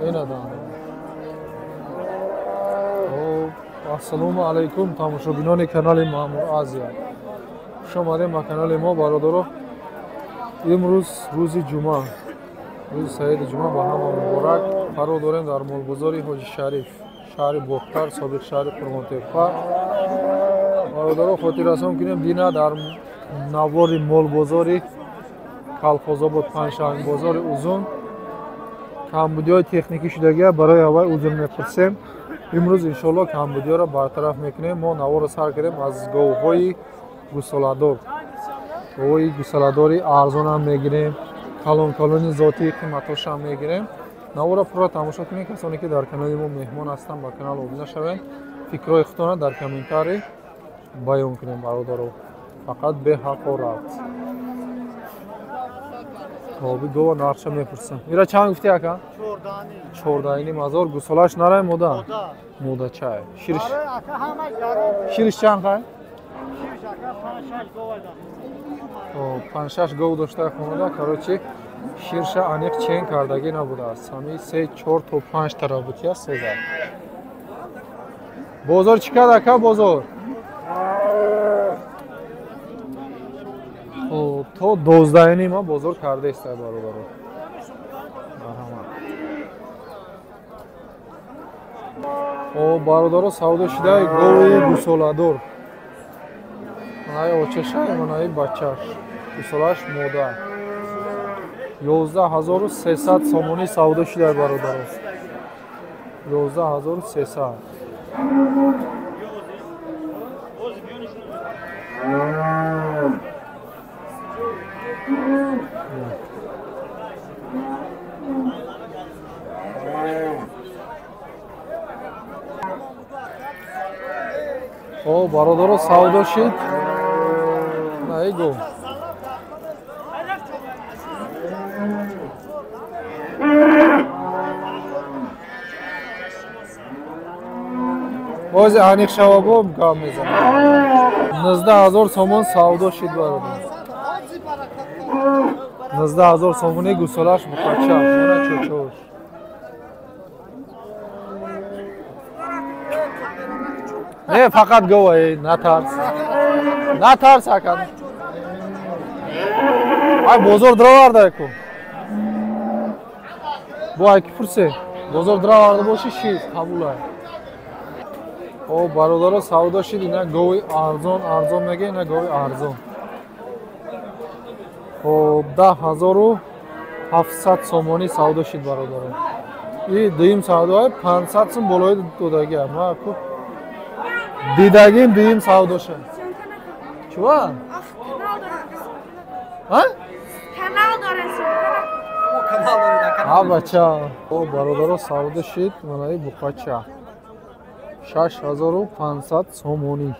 Ина. Ассалому алайкум, тамошобинони канали Маъмур Азия. Хуш омадем ба канали мо, бародаро. Имрӯз рӯзи ҷумъа, рӯзи саиди ҷумъа ба ҳама муборак. Қарор дорем дар молбозори Ҳоҷи Шариф, шаҳри Бохтар, собиқ шаҳри Қурғонтеппа. Бародаро, хотиррасон кунем, дина дар навори молбозори Калхозобод, панҷшанбозори Узун камбудиҳои техникӣ шудагия, барои аввал узр мепурсем. Имрӯз иншоалло камбудиҳоро бартараф мекунем. Мо наворро сар кардем аз говҳои гусоладор. Говҳои гусоладори арзонам мегирем, калон-калони зотии қиматошам мегирем. Наворро пурра тамошо кунед. Касоне ки дар канали мо меҳмон ҳастанд, ба канал обуна шаванд. Фикрҳои худтонро дар комментарий баён кунем, бародаро, фақат беҳақорат. Тоби гова нархша мепурсам. Ира чанд гуфти, ака? Чордаҳним ҳазор. Гусолаш нарай, мода? Модачай. Шириш? Шириш чанд қай? Панҷ-шаш гов дошта хонада, короче, ширша аниқ чен кардагӣ набудааст. Ҳами се, чор то панҷ тараф бутия сеза. Бозор чӣ кард, ака, бозор? Хоб, то 12:30 бозор кардаиста, бародаро. Марҳамат. Хоб, бародаро, савдо шудаи гови гусоладор. Манаи очашай, манаи бачаш. Гусолаш мода. 11 300 сомонӣ савдо шудаи, бародаро. 11 300. О, бародаро, савдо шид. Наи гов. Бози аниқ шавабо гап мезанам. 19 000 сомон савдо шид, бародар. 19 000 сомони гусолаш муқача, мона чочош. Не, фақат гова, натарс. Натарс, ака. Ай бозор дроварда ку. Бо ай ки пурсе. Бозор дроварда боши шид, қабулай. О, бародаро, савдо шид ина гови арзон, арзон мега, ина гови арзон. Хоб, 10 700 сомонӣ савдо шид, бародаро. И дуюм савдои 500 сум болои додагия. Ма ку дидагим дуюм савдоша. Чува? А? Канал дорем. Ҳа, бача. О, бародаро, савдо шид манаи буқача. 6500 сомонӣ.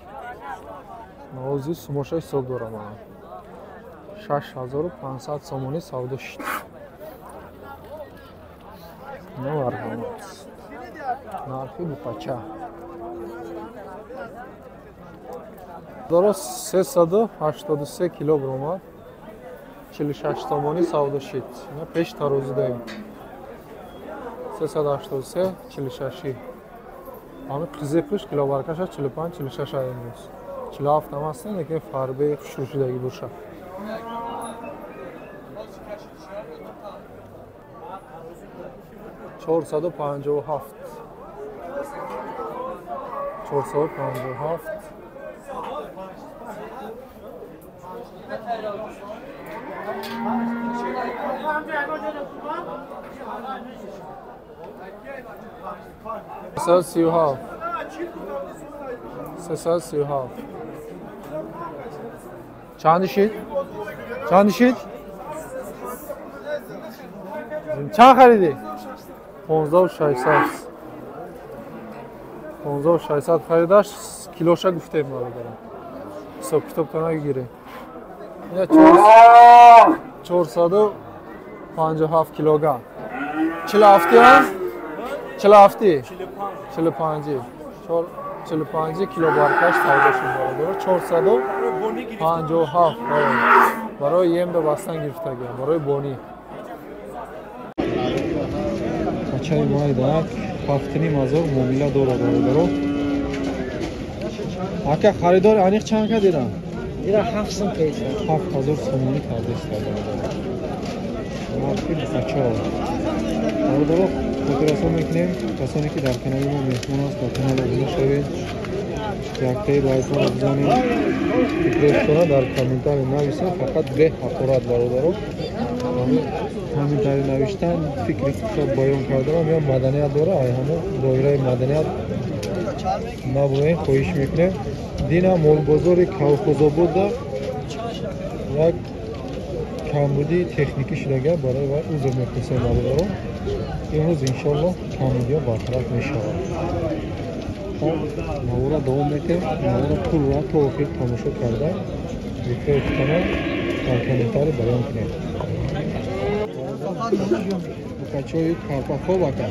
Нози сумоша ҳисоб дорам. 6500 сомонӣ савдо шид. Марҳамат. Нархи буқача. Доро 383 кило баромад. 46 сомонӣ савдо шид. Ина пеш тарозу даем. 383 46. Ҳами қизиқиш килобаркаша 45 46 имрӯз. 47 ҳам ҳастен, лекин фарбе хушрӯ шудагӣ боша. 457. 457. 337. 337. Чанди шид? Чанди шид? Чанд харидӣ? 15 600. 15 600 харидаш, килоша гуфтем, бародарам. Ҳисоб китобта нагирем. Ина 457 килограмм. 47 ам? 47? 45. 45 кило баркаш савдо шуд, бародаро. 457 барои емда бастан гирифтагиам, барои бонӣ. Букачаи майда 7,5 ҳазор муомила дорад бародаро. Ака, харидор аниқ чанд кадира? Ира 7 сум песа. 7000 сомонӣ кардеста бародаро. Нархи букачао. Бародаро, хотиррасон мекунем, касоне ки дар канали мо меҳмон аст, ба канал обуна шавед, яктаи лайкҳоро бизанед, фикрҳоятонро дар комментарий нависед, фақат бе ҳақорат бародаро. Комментарий навиштан, фикри худро баён карданам ё маданият дора, ай ҳамо доираи маданият набудаем, хоҳиш мекунем. Дина молбозори Кавхозобода як камбудии техникӣ шудага, барои вай узр мепурсем бародаро. Имрӯз иншоаллоҳ камбудиҳо бартараф мешавад. Навора давом метем, навора пурра то охир тамошо карда, фикрҳои худтонро дар комментарий баён кунед. Букачои карпахоб ака,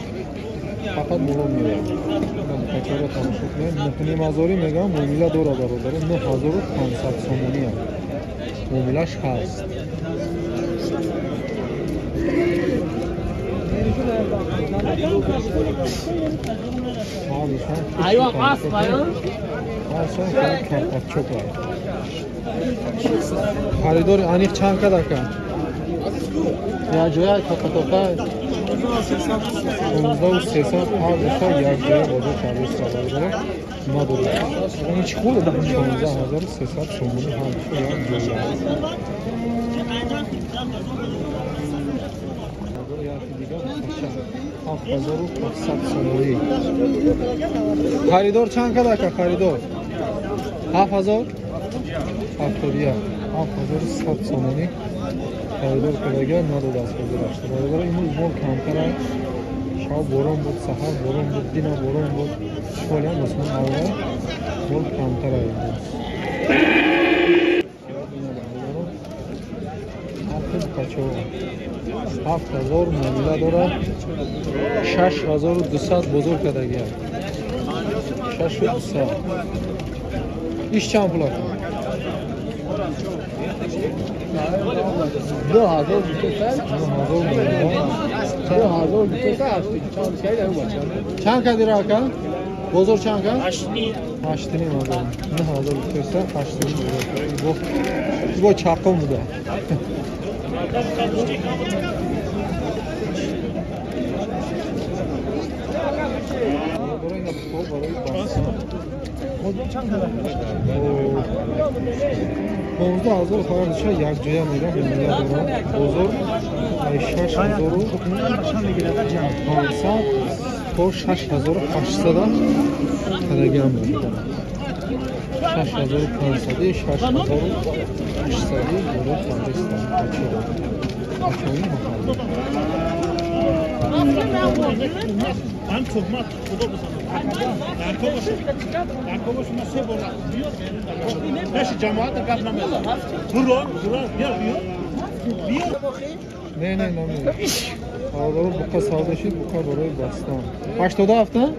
фақат боло меояд. Букачоро тамошо кунед. 9,5 ҳазорӣ мегӯям, муомила дорад бародаро, 9500 сомонӣ муомилаш ҳаст. Харидори аниқ чанд кад ака? Якҷоя тоқатоқа 16300 ҳардуша якҷоя бозор кардеста бародаро, надорад. 16300 сомонӣ ҳардуша якҷоя. 7700 сомонӣ. Харидор чанд кад ака, харидор? 7000 71 7100 сомонӣ харидор кардага, надодааст ҳозираш. Бародаро, имрӯз мол камтар, шаб борон буд, саҳар борон буд, дина борон буд, ҳолиам осмон аввал, мол камтар имрӯз. Букачо 7000 муомила дорад, 6200 бозор кардагия, 6200. Иш чанд пул ака? 2200. 2200. Чанд кардира ака? Бозор чанд кард? 8,5 ҳазор. 9200, 8,5 ҳазор. Бо чақом буда. Барои бастан 15 ҳазор ҳардуша якҷоя мегам муомила дорад. Бозор 6500 то 6800 кардагиам мебуданд. 6500, 6800 бозор кардеста. Бачаҳои маҳаллӣ. من تهمت خدا بزنم در کو باشه، در کو باشه. ما سه بار نشه جماعت گپ نمیزنم. برو برو، بیا بیا بیا. Не, не, не. Бародаро, буқа савдо шид, буқа барои бастан. 87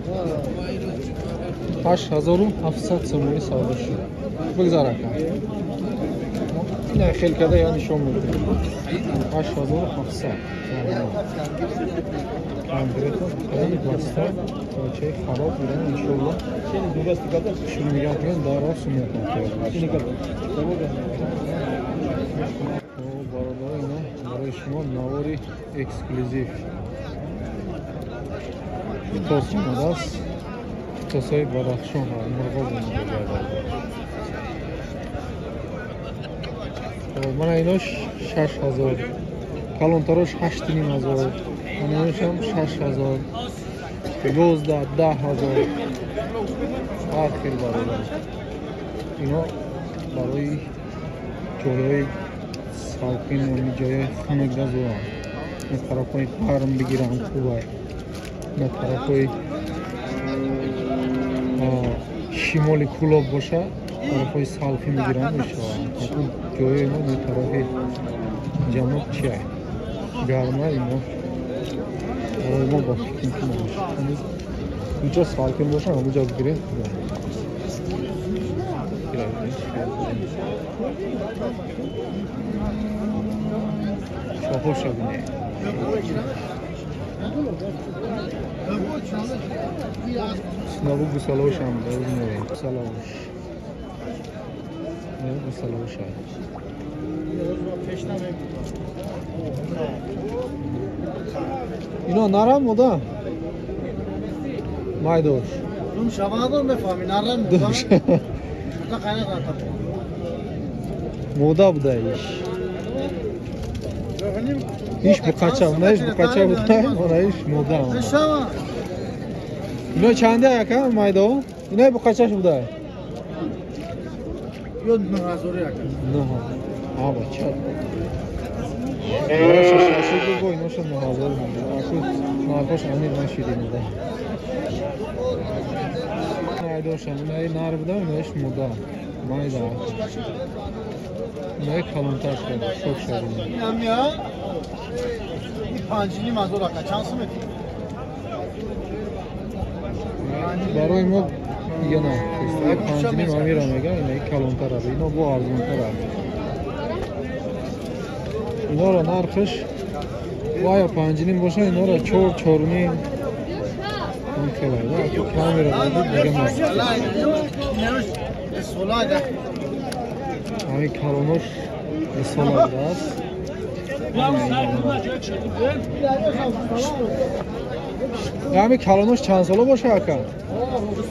8700 сомонӣ савдо шид. Бигзар ака. Ина хел карда я нишон медиҳем. 8700. Конкретно буқаи бастан, бачаи хароб будан, иншолло. Шумо нигоҳ кунед, дар роҳ сумятон. Бародаро, ина барои шумо навори эксклюзив. Тос омадааст. Тосҳои Бадахшон, Мурғоб омада. Мана инош 6000, калонтарош 8,5 ҳазор, мана иношам 6000, 11, 10 ҳазор. Ҳар хел бародар. Ино барои ҷойҳои салқин, ҷойҳои хунук зӯранд. Ин тарафҳои гарм бигиранд хубай. На тарафҳои шимоли Кӯлоб боша, тарафҳои салқин бигиранд мешавад. Ҷойҳои мо ин тарафи ҷануб чия? Гарма ино. Барои мо ба фикр ки набошад. Куҷо салқин боша, ҳамуҷо бигирем хуб. Шоҳоша бинед. Набу гусалошам мерем. Гусалош. Гусалош. Ино нарам мода? Майдош. Дум шавадор мефаҳми нарам. Душ. Мода буда иш. Иш буқача, иш буқача буда, ора иш мода. Ино чанде ака майдо? Ино буқачаш буда? Ё 9000 ака. 9. А бача. Ора бо иноша 9000 монда. Аку нархош амир нашидем буда. Майдошам, инаи нар буда, инаиш мода. Майда. Инаи калонтар шуда, шок шуда. Инамия? И 5,5 ҳазор ака, чанд сум мети? Барои мо яна 5,5 амира мега, инаи калонтар аст, ино бо арзонтар аст. Инора нархш вая 5,5 боша, инора 4, 4,5. Ҳамин калонош сола будааст. Ҳамин калонош чанд сола боша ака?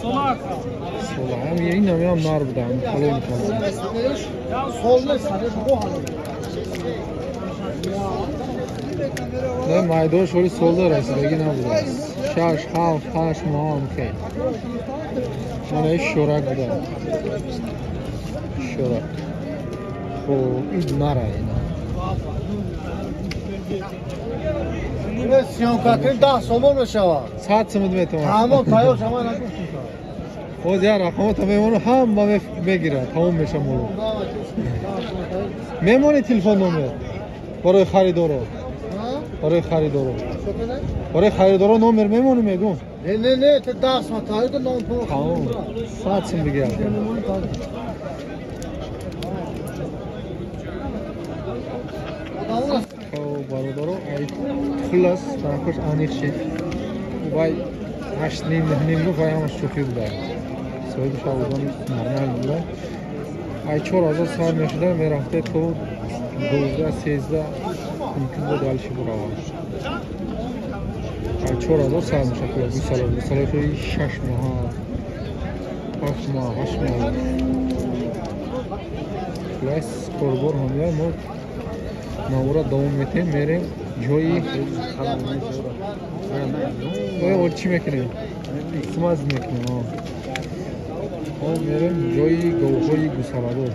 Сола. Ин ҳаминам нар буда, ҳамин калони калон. Не, майдош оли солда расидаги набудааст. 6, 7, 8 моҳ ҳам хел. Мана иш шӯрак буда. Шӯрак. Хуб, ин нара ина. Съёмка кунем 10 сомон мешавад. 100 сомон метавонад. Тамом, тайёр шава нагуфтем. Боз як рақамото мемонам, ҳама мегирад, тамом мешавад моло. Мемонӣ телефон номер барои харидоро? Барои харидоро. Барои харидоро номер мемонӣ мегӯм? Не, не, не, те 10 сом тайёр кун ном пул. Тамом. 100 сом бигир. Хоб, бародаро, ай хулас, нархош аниқ шид. Вай 8,5, 9,5 гуфт, вай ҳамаш шӯхӣ буда. Соҳиби шаводони нормал буда. Ай 4000 сар мешуда, мерафта то 12, 13 мумкин буд дальше буравад. Ай 4000 сар мешад, гусало, гусало 6 моҳ, 7 моҳ, 8 моҳ. Хулас, корбор ҳамия мо навора давом метем, мерем ҷои оя ол чӣ мекунем? Смаз мекунем. О, мерем ҷои говҳои гусаладор.